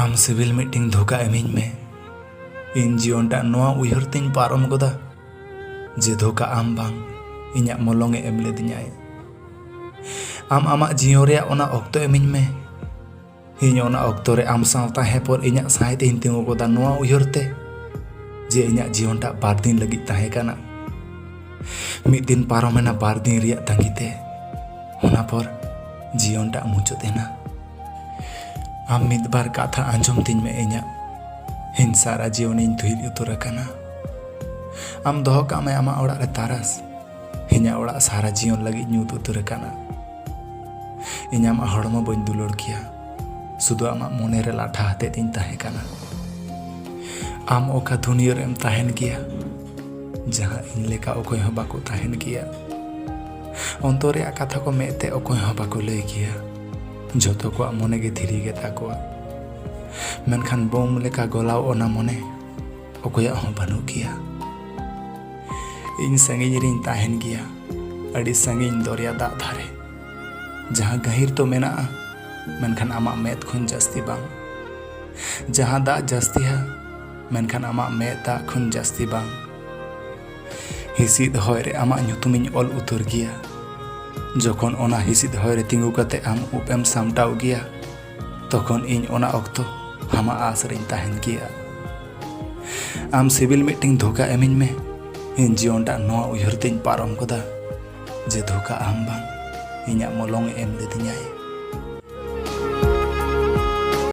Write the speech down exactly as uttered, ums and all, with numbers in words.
ᱟᱢ ᱥᱤᱵᱤᱞ ᱢᱤᱫᱴᱮᱱ ᱫᱷᱳᱠᱟ ᱮᱢᱟᱹᱧ ᱢᱮ᱾ ᱤᱧ ᱡᱤᱭᱚᱱᱴᱟᱜ ᱱᱚᱣᱟ ᱩᱭᱦᱟᱹᱨ ᱛᱮᱧ ᱯᱟᱨᱚᱢ ᱜᱚᱫᱟ ᱡᱮ ᱫᱷᱳᱠᱟ ᱟᱢ ᱵᱟᱝ, ᱤᱧᱟᱹᱜ ᱢᱚᱞᱚᱝ ᱮ ᱮᱢ ᱞᱮᱫᱤᱧᱟᱭ᱾ ᱟᱢ ᱟᱢᱟᱜ ᱡᱤᱭᱚᱱ ᱨᱮᱭᱟᱜ ᱚᱱᱟ ᱚᱠᱛᱚ ᱮᱢᱟᱹᱧ ᱢᱮ᱾ ᱤᱧ ᱚᱱᱟ ᱚᱠᱛᱚ ᱨᱮ ᱟᱢ ᱥᱟᱶ ᱛᱟᱦᱮᱸ ᱯᱚᱨ ᱤᱧᱟᱹᱜ ᱥᱟᱸᱭ ᱛᱮᱧ ᱛᱤᱸᱜᱩ ᱜᱚᱫᱟ ᱱᱚᱣᱟ ᱩᱭᱦᱟᱹᱨ ᱛᱮ ᱡᱮ ᱤᱧᱟᱹᱜ ᱡᱤᱭᱚᱱᱴᱟᱜ ᱵᱟᱨ ᱫᱤᱱ ᱞᱟᱹᱜᱤᱫ ᱛᱟᱦᱮᱸ ᱠᱟᱱᱟ᱾ ᱢᱤᱫ ᱫᱤᱱ ᱯᱟᱨᱚᱢᱮᱱᱟ ᱵᱟᱨ ᱫᱤᱱ ᱨᱮᱭᱟᱜ ᱛᱟᱺᱜᱤ ᱛᱮ, ᱚᱱᱟ ᱯᱚᱨ ᱡᱤᱭᱚᱱᱴᱟᱜ ᱢᱩᱪᱟᱹᱫ ᱮᱱᱟ᱾ ᱟᱢ ᱢᱤᱫ ᱵᱟᱨ ᱠᱟᱛᱷᱟ ᱟᱸᱡᱚᱢ ᱛᱤᱧ ᱢᱮ ᱤᱧᱟᱹᱜ, ᱤᱧ ᱥᱟᱨᱟ ᱡᱤᱭᱚᱱᱤᱧ ᱫᱷᱩᱭᱤᱞ ᱩᱛᱟᱹᱨ ᱟᱠᱟᱱᱟ᱾ ᱟᱢ ᱫᱚᱦᱚ ᱠᱟᱜ ᱢᱮ ᱟᱢᱟᱜ ᱚᱲᱟᱜ ᱨᱮ ᱛᱟᱨᱟᱥ, ᱤᱧᱟᱹᱜ ᱚᱲᱟᱜ ᱥᱟᱨᱟ ᱡᱤᱭᱚᱱ ᱞᱟᱹᱜᱤᱫ ᱧᱩᱛ ᱩᱛᱟᱹᱨ ᱟᱠᱟᱱᱟ᱾ ᱤᱧ ᱟᱢᱟᱜ ᱦᱚᱲᱢᱚ ᱵᱟᱹᱧ ᱫᱩᱞᱟᱹᱲ ᱠᱮᱭᱟ, ᱥᱩᱫᱷᱩ ᱟᱢᱟᱜ ᱢᱚᱱᱮ ᱨᱮ ᱞᱟᱴᱷᱟ ᱟᱛᱮᱫ ᱤᱧ ᱛᱟᱦᱮᱸ ᱠᱟᱱᱟ᱾ ᱟᱢ ᱚᱠᱟ ᱫᱩᱱᱤᱭᱟᱹ ᱨᱮᱢ ᱛᱟᱦᱮᱱ ᱜᱮᱭᱟ, ᱡᱟᱦᱟᱸ ᱤᱧ ᱞᱮᱠᱟ ᱚᱠᱚᱭ ᱦᱚᱸ ᱵᱟᱠᱚ ᱛᱟᱦᱮᱱ ᱜᱮᱭᱟ᱾ ᱚᱱᱛᱚᱨ ᱨᱮᱭᱟᱜ ᱠᱟᱛᱷᱟ ᱠᱚ ᱢᱮᱫ ᱛᱮ ᱚᱠᱚᱭ ᱦᱚᱸ ᱵᱟᱠᱚ ᱞᱟᱹᱭ ᱜᱮᱭᱟ᱾ ᱡᱷᱚᱛᱚ ᱠᱚᱣᱟᱜ ᱢᱚᱱᱮ ᱜᱮ ᱫᱷᱤᱨᱤ ᱜᱮ ᱛᱟᱠᱚᱣᱟ, ᱢᱮᱱᱠᱷᱟᱱ ᱵᱳᱢ ᱞᱮᱠᱟ ᱜᱚᱞᱟᱣ ᱚᱱᱟ ᱢᱚᱱᱮ ᱚᱠᱚᱭᱟᱜ ᱦᱚᱸ ᱵᱟᱹᱱᱩᱜ ᱜᱮᱭᱟ᱾ ᱤᱧ ᱥᱟᱺᱜᱤᱧ ᱨᱤᱧ ᱛᱟᱦᱮᱱ ᱜᱮᱭᱟ, ᱟᱹᱰᱤ ᱥᱟᱺᱜᱤᱧ ᱫᱚᱨᱭᱟ ᱫᱟᱜ ᱫᱷᱟᱨᱮ, ᱡᱟᱦᱟᱸ ᱜᱟᱹᱦᱤᱨ ᱫᱚ ᱢᱮᱱᱟᱜᱼᱟ, ᱢᱮᱱᱠᱷᱟᱱ ᱟᱢᱟᱜ ᱢᱮᱫ ᱠᱷᱚᱱ ᱡᱟᱹᱥᱛᱤ ᱵᱟᱝ᱾ ᱡᱟᱦᱟᱸ ᱫᱟᱜ ᱡᱟᱹᱥᱛᱤᱭᱟ, ᱢᱮᱱᱠᱷᱟᱱ ᱟᱢᱟᱜ ᱢᱮᱫ ᱫᱟᱜ ᱠᱷᱚᱱ ᱡᱟᱹᱥᱛᱤ ᱵᱟᱝ᱾ ᱦᱤᱸᱥᱤᱫ ᱦᱚᱭ ᱨᱮ ᱟᱢᱟᱜ ᱧᱩᱛᱩᱢᱤᱧ ᱚᱞ ᱩᱛᱟᱹᱨ ᱜᱮᱭᱟ᱾ ᱡᱚᱠᱷᱚᱱ ᱚᱱᱟ ᱦᱤᱸᱥᱤᱫ ᱦᱚᱭ ᱨᱮ ᱛᱤᱸᱜᱩ ᱠᱟᱛᱮ ᱟᱢ ᱩᱵ ᱮᱢ ᱥᱟᱢᱴᱟᱣ ᱜᱮᱭᱟ, ᱛᱚᱠᱷᱚᱱ ᱤᱧ ᱚᱱᱟ ᱚᱠᱛᱚ ᱟᱢᱟᱜ ᱟᱥ ᱨᱮᱧ ᱛᱟᱦᱮᱱ ᱜᱮᱭᱟ᱾ ᱟᱢ ᱥᱤᱵᱤᱞ ᱢᱤᱫᱴᱮᱱ ᱫᱷᱳᱠᱟ ᱮᱢᱟᱹᱧ ᱢᱮ᱾ ᱤᱧ ᱡᱤᱭᱚᱱᱴᱟᱜ ᱱᱚᱣᱟ ᱩᱭᱦᱟᱹᱨ ᱛᱮᱧ ᱯᱟᱨᱚᱢ ᱜᱚᱫᱟ ᱡᱮ ᱫᱷᱳᱠᱟ ᱟᱢ ᱵᱟᱝ, ᱤᱧᱟᱹᱜ ᱢᱚᱞᱚᱝ ᱮ ᱮᱢ ᱞᱮᱫᱤᱧᱟᱭ᱾